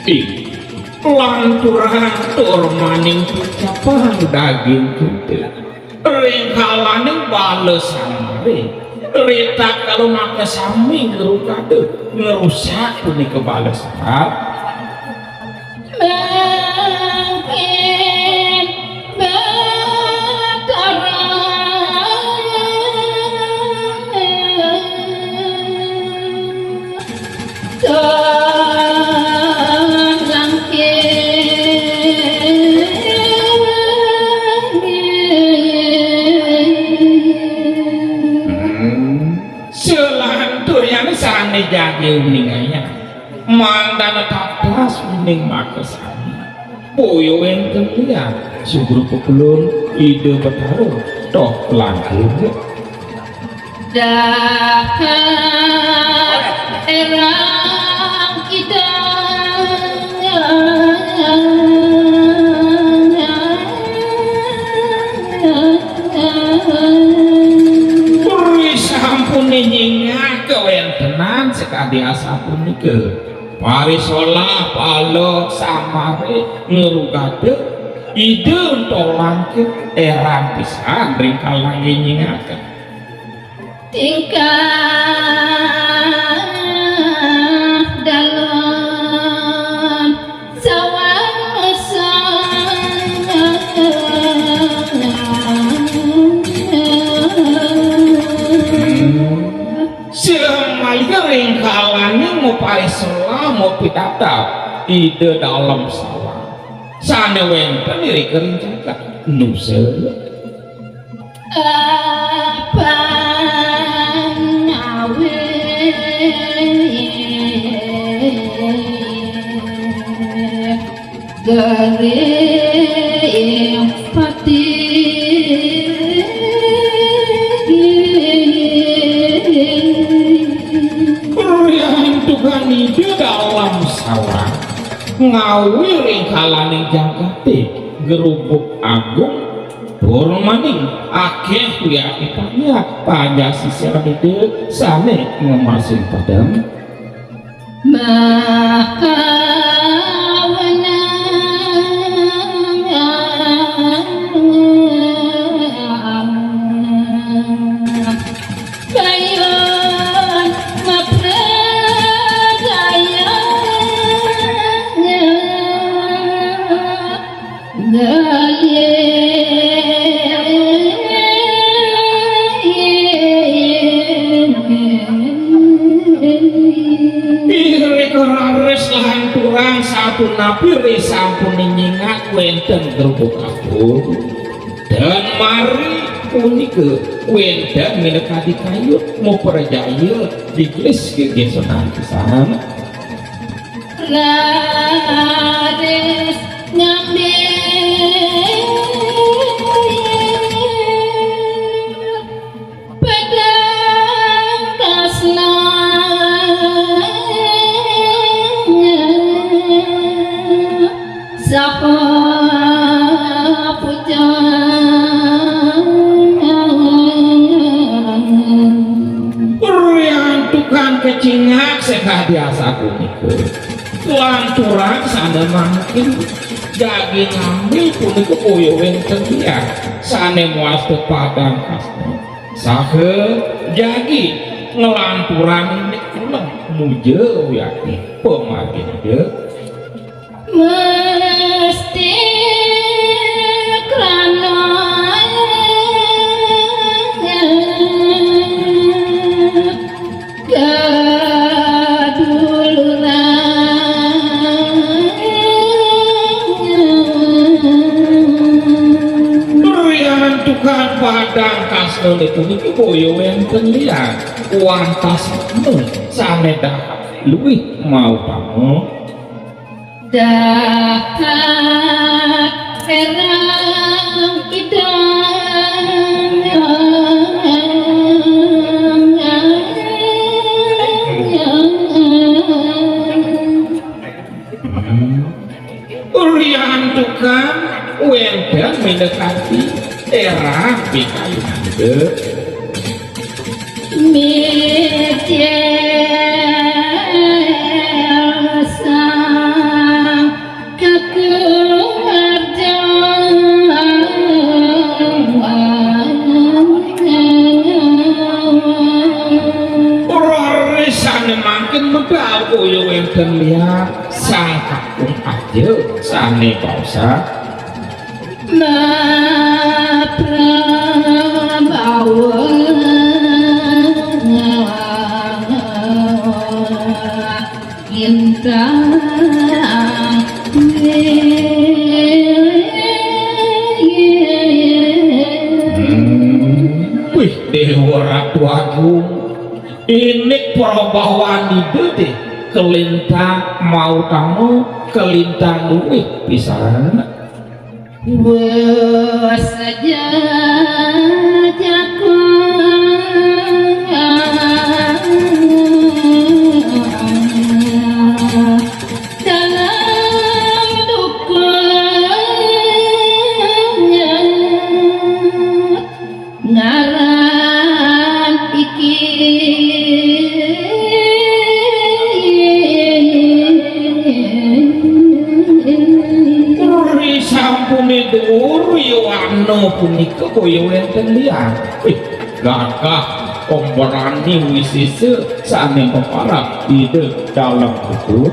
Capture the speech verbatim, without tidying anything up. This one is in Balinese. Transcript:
Ih, lanturang tur maning ucapan daging kuda. Ring kalaning bala samare, ritatkala makasami ngrugada, ngrusak punika bala samare. Mangkin Batara Selanturnya sane jagi uningayang. Mangdana tatas uning makasami. Boya wenten lian, sugrupa kulun Ida Betara, toh lantur. Dahat erang Ida. Ri sampune nyingak kawentenan sakadi asapunika. Parisolah pala samare ngrugada, Ida Entolangkit eran pisan ring kalaning nyingak. Tingkah dalem sawasa. Sira malih ring kalaning maparisolah mapitatap Ida Dalem Sawang. Sane wenten irika ring jagat. Nusa. Apan awit Gering pati. Riantukan Ida Dalem Sawang ngawi ring kalaning jagate, Grubug Agung tur maning akeh wiakti panjak, panjak sisian Ida sane ngemasin pedem. Mahawenang bayun mapradaya. Irika raris lanturang sapunapi ri sampune nyingak wenten Grubug Agung. Dan mari punika wenten minakadi kayun maprajaya diglis gegesenan pisan. Raris ngambil pedang kasna saha puja. Riantukan kacingak sakadi asapunika. Lanturang sane mangkin jagi ngambil punika boya wenten lian sane mawasta padang kasna. Saha jagi nglanturang indik uleng muja wiakti pamargin Ida. Mesti krana kaduluran. Riantukan padang kasna puniki boya wenten lian, wantah sane dahat luih mautama. Dahat erang kidang. Riantukan wenten minakadi erang pikayunan Ida. Midelsa. Kakung aja sané pausan. Nah, Prabawa Lintang. Hmm. Wih, Déwa Ratu Agung. Inik prabawan ida dé kalintang mautama kalintang luih pisan. Wes aja jaku dalam duka ngaran iki. Ri sampuné dhuwur yowana punika kaya wénten liyan. Wih, gagah pemberani wisisa sané peparak Ida Dalem Kutu.